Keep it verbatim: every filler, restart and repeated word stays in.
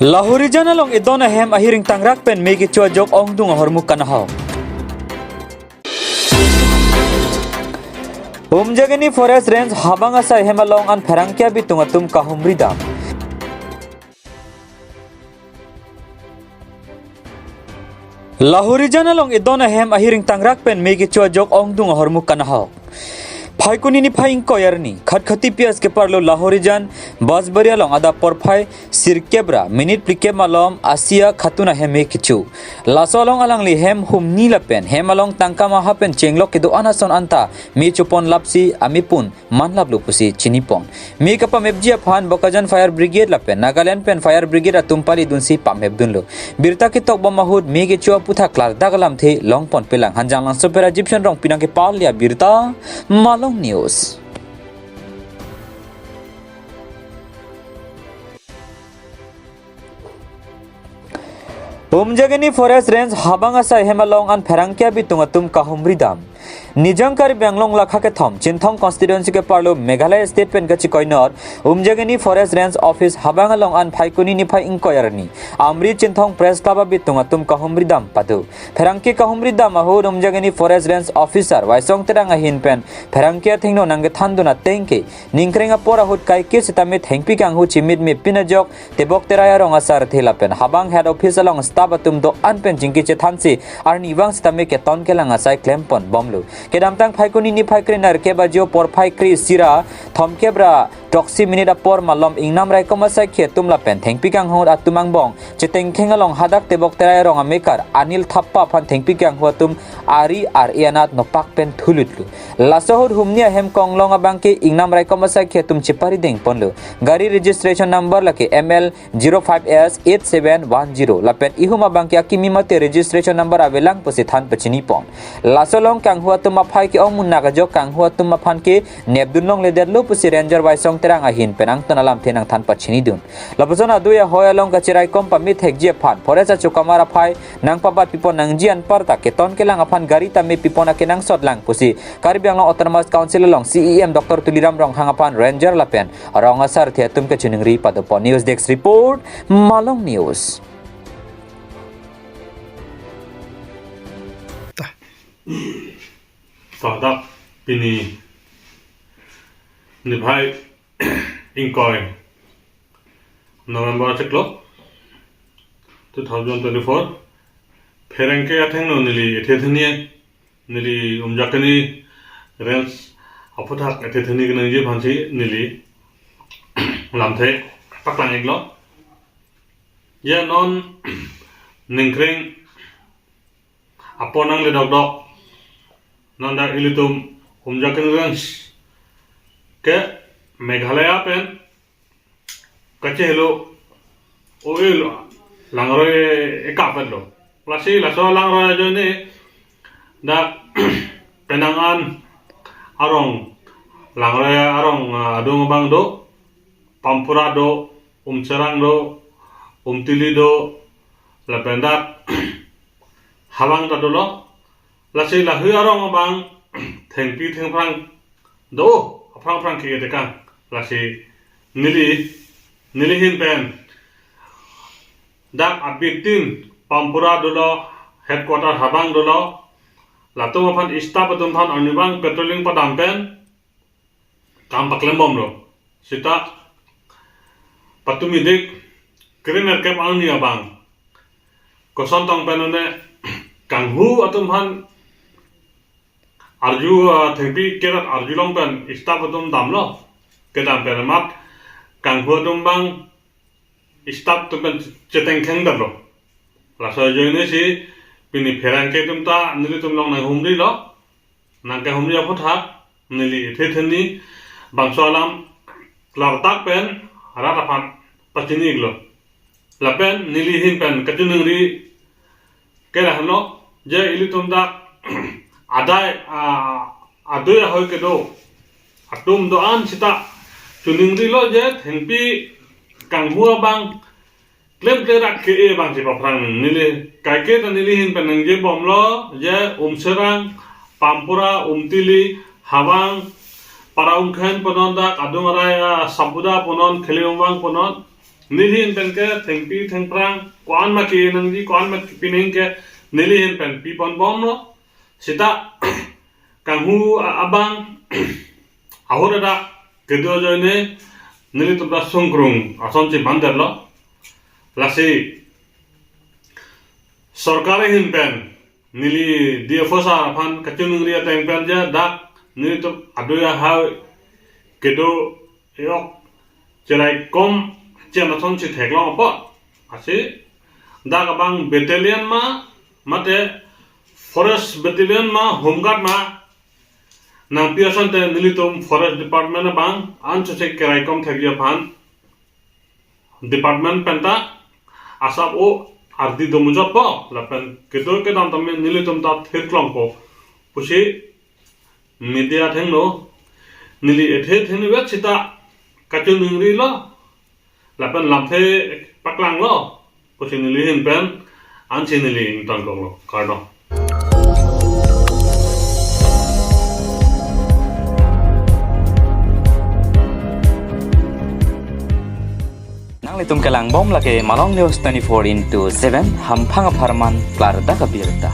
Lahorijan along edon ahem ahiring tangrak pen me kecho ajok ongdung ahormu kanahok. Umjagini Forest Range habang asai hem along an pherangke abitung atum kahumri dam. Lahorijan along edon ahem ahiring tangrak pen me kecho ajok ongdung ahormu kanahok. Phaikuni niphai ingkoi arni, Khatkhati P S keparlo Lahorijan Basbari along adap porphai sirkep ra minit phlikep malom Asia Khatun ahem me kecho. Laso along alangli hem humni lapen hem along tangka maha pen chenglok kedo-an ason anta me chopon lapsi amepun manlaplo pusi chinipon. Me kapamepji aphan Bokajan Fire Brigade lapen Nagaland pen Fire Brigade atum palidunsi pamepdunlo. Birta ketokbom ahut me kecho aputhak klardak alamthe longponpelang. Hanjanglangso pen Rajiv Shan Rongpi nangkepale abirta, Malong News. Umjagini Forest Range habang asai hem along an pherangke abitung atum kahumri dam. Nijang Karbi Anglong lakha kethom, Chinthong constituency keparlo Meghalaya State pen kachikoinot, Umjagini Forest Range Office habang along an Phaikuni niphai ingkoi arni Amri Chinthong Press Club abitung atum kahumri dam pado. Pherangke kahumri dam ahut Umjagini Forest Range Officer Waisong Terang ahin pen pherangke athengno nangkethandun ateng ke, ningkreng apor ahut kaike sitame thengpi kanghu chimit mepin ajok tebok terai arong asarthe lapen habang head office along staff atum do-an pen chingki chethansi arnivang sitame keton kelang asai klempon bomlo. Kedamtang Phaikuni niphai krenerkep ajo porphai kre isi ra thomkep ra throksi minit apor malom ingnam raikom asaikhi atum lapen thengpi kanghu atum angbong chetengkheng along hadak tebok terai arong amekar Anil Thappa aphan thengpi kanghu atum ari ar-e anat nopak pen thulutlo. Laso ahut humni ahem konglong abangke ingnam raikom asaikhi atum cheparidengponlo. Gari registration number lake M L zero five S eight seven one zero lapen ihum abangke akimi mate registration number avelang pusi than pachinipon. Laso along kanghu atum aphai ke-ong munak ajok kanghu atum aphan ke nepdun longledetlo pusi Ranger Waisong Terang ahin pen angton alamthe nangthan pachinidun. Lapuson adui ahoi along kacheraikom pamethekji aphan Forest achokamar aphai nangpabat pipon nangji anparta keton kelang aphan gari tame pipon akenangsot lang pusi Karbi Anglong Autonomous Council along C E M Doctor Tuliram Ronghang aphan Ranger lapen rong asarthe atum kachiningri padopon. News Desk Report, Malong News. Sadak pini niphai ingkoi November achiklo two thousand twenty-four. Pherangke athengno neli ethe theni, neli Umjagini Range aphuthak ethe theni kenangji aphansi neli lamthe paklang-iklo. Ya non ningkreng apor nangledokdok, non dak ilitum Umjagini Range ke Meghalaya pen kachehelo oil langroi ekapetlo. Lasi laso langroi ajoine dak penang an arong, langroi arong, ah, adung abang do, Pampura do, Umserang do, Umtili do, lapen dak habang ta dolo. Lasi lahui arong abang thengpi thengphrang do, aphrang phrang ke-e tekang. Lasi neli, neli ahin pen dak abiktin Pampura dolo, headquarter habang dolo, latum aphan staff atum aphan arnivang patrolling padam pen kam paklembomlo. Seta patumi dik krenerkep arni abang koson tong pen une kanghu atum aphan arju, ah, thengpi kerat arjulong pen staff atum damlo. Kedam pen amat kanghu atum abang staff atum pen chetengkhengdetlo. Laso ajoine si pini pherangke atum ta nelitum along nanghumrilo. Nangkehumri aphuthak neli ethe theni bangso alam klardak pen rat aphan pachini-iklo. Lapen neli ahin pen kachiningri ke lahenlo, je ilitum dak adai, ah, adui ahoi kedo atum do-an seta chiningrilo je thengpi kanghu abang klemkle rat ke-e abangsi paphrang neli. Kaike ta neli ahin pen nangjebomlo je Umserang, Pampura, Umtili, habang, Para Umkhen punon dak, adung arai, ah, Sabuda punon, Khele Umwang punon, Neli ahin pen ke thengpi thengphrang ko-an ma ke nangji, ko-an ma ke pineng ke neli ahin pen piponbomlo. Seta kanghu a-, abang ahut adak kedo ajoine nelitum ta sungkrung asonsi bandetlo. Lasi sorkar ahin pen neli D F O sir aphan kachiningri ateng pen je dak nelitum adui ahai kedo yok cheraikom chen asonsi theklong apot. Lasi dak abang battalion ma, mate forest battalion ma, home guard ma, nangpi asonte nelitum forest department abang ansose keraikom thekji aphan department penta asap o ardi do mujotpo, lapen kedo kedam tame nelitum ta thirklongpo pusi media athengno neli ethe thengni vet seta kachiningrilo, lapen lamthe paklanglo pusi neli ahin pen ansi neli ingtonkoklo, kardom. Nanglitum kelangbom lake Malong News twenty-four into seven, hamphang apharman klardak abirta.